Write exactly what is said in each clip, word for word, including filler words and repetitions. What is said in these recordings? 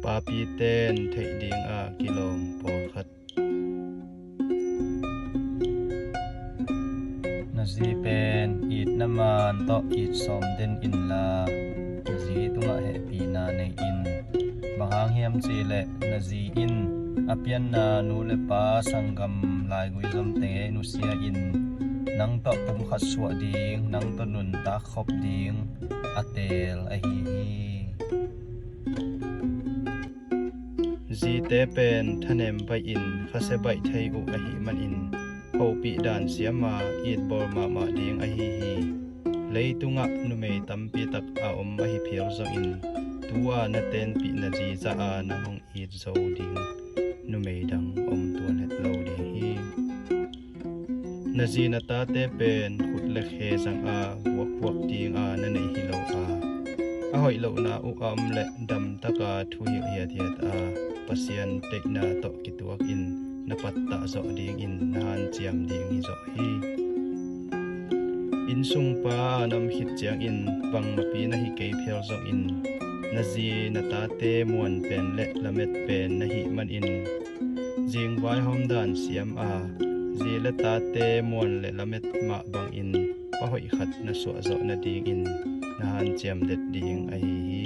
Papite'n theih ding a kilawm pawlkhat. Na zi pen itna man tawh it sawm den inla, na zi tungah hehpihna nei in. Bang hang hiam cih leh na zi in a pianna nu le pa, sanggam, laigui zom teng ei nusia in, nang tawh pumkhat suah ding, nang tawh nuntak khop ding a teel ahi hi. Zite pen thanem baih in khasia baih thei uh ahih manin, hopih dan siam a, itbawl mahmah ding ahi hi. Leitungah numei tampi tak a om ahi phial zongin, tu-a na tenpih na zi zah a nang hong it zo ding numei dang om tuan het lo ding hi. Na zi na tate pen khut le khe zang a vuakvuak ding a na neih hi lo a, a hoih lohna uh a om leh damtak a thuhilh hiathiat a, Pasian deihna tawh kituak in na pattah zawh dingin na hanciam ding hi zawh hi. Innsung pa a na om khit ciangin bangmahpi na hi kei phial zongin, na zi na tate muan pen le lamet pen na hih manin, zing vaihawm dan siam a, zi le tate muan le lamet mah bangin pa hoih khat na suah zawh nadingin na hanciam det ding ahi hi.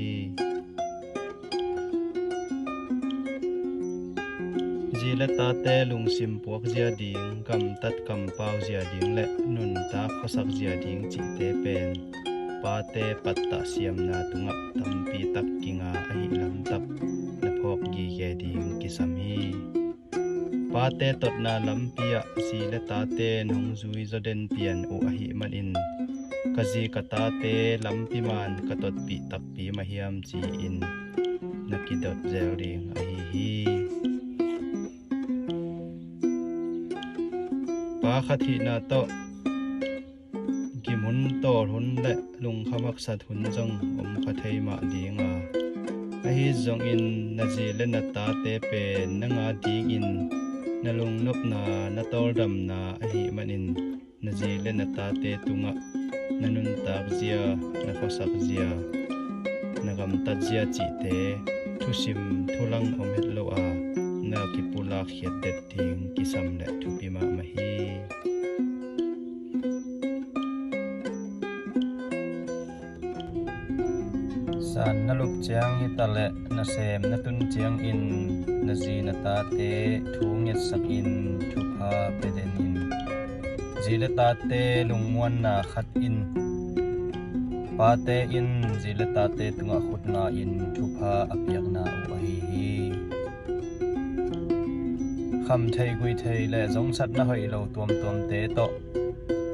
Zi le tate lungsim puak zia ding, gamtat kampau zia ding le nuntak khuasak zia ding cihte pen pate pattah siamna tungah tampi tak kinga ahi lamtak na phawk gige ding kisam hi. Pate totna lampi ah zi le tate nong zui zaw den pian uh ahih manin, ka zi ka tate lampi man ka totpih takpi mah hiam ci-in na kidot zel ding ahi hi. Pa khat hihna tawh gim hun, tawl hun le lungkham haksat hun zong om kha thei mah ding a, ahi zongin na zi le na tate pen nang a dingin na lungnopna, na tawldamna ahih manin, na zi le na tate tungah na nuntak zia, na khuasak zia, na gamtat zia cihte thusim thulang om het lo a, na kipulak khiat det ding kisam le thupi mahmah hi. San na lup ciang hi ta leh nasem na tun ciangin na zi na tate thu ngetsakin thupha pia den in. Zi le tate lungmuanna khat in pate in zi le tate tungah khut nga-in thupha a piakna uh ahi hi. Kham thei gui thei le zongsatna hoih lo tuamtuamte tawh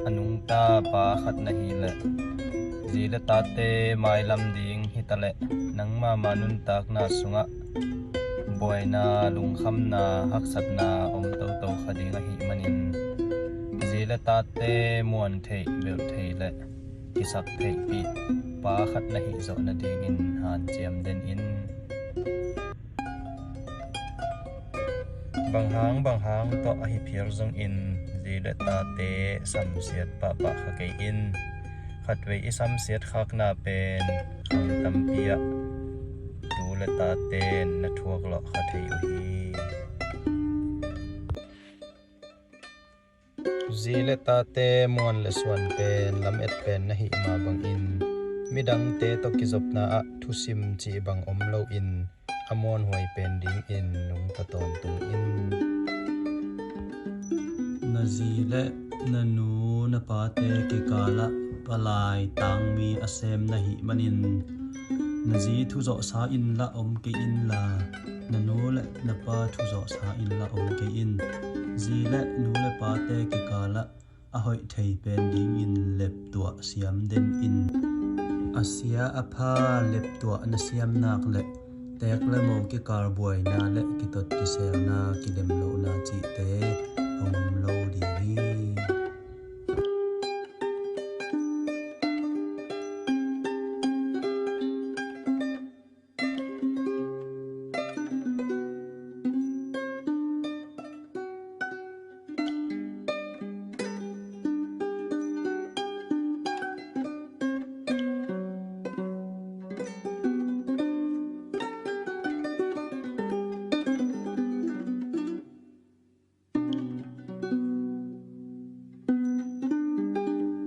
a nungta pa khat na hi leh, zi le tate mailam ding hi ta leh, nangmah mah nuntakna sungah buaina, lungkhamna, haksatna om toto kha ding ahih manin, zi le tate muan theih, belh thei le kisak theihpih pa khat na hih zawh nadingin hanciam den in. Bang hang bang hang tawh ahi phial zongin zi le tate samsiat pahpah kha kei in. Khatvei i samsiat khakna pen khang tampi ah tu le tate na thuak lawh kha thei uh hi. Zi le tate muan le suan pen lamet pen na hih mah bangin, midangte tawh kizopna ah thusim cih bang om loin a muanhuai pen dingin nungta tawntung in. Na zi le na nu na pate kikalah palai tangmi a sem na hih manin, na zi thuzawhsa inla om kei inla, na nu le na pa thuzawhsa inla om kei in. Zi le nu le pate kikalah a hoih thei pen dingin leptuah siam den in. A sia a pha leptuah na siam nak le teek le mo kikal buaina le kitot kiselna, kilem lohna cihte hong om lo ding hi.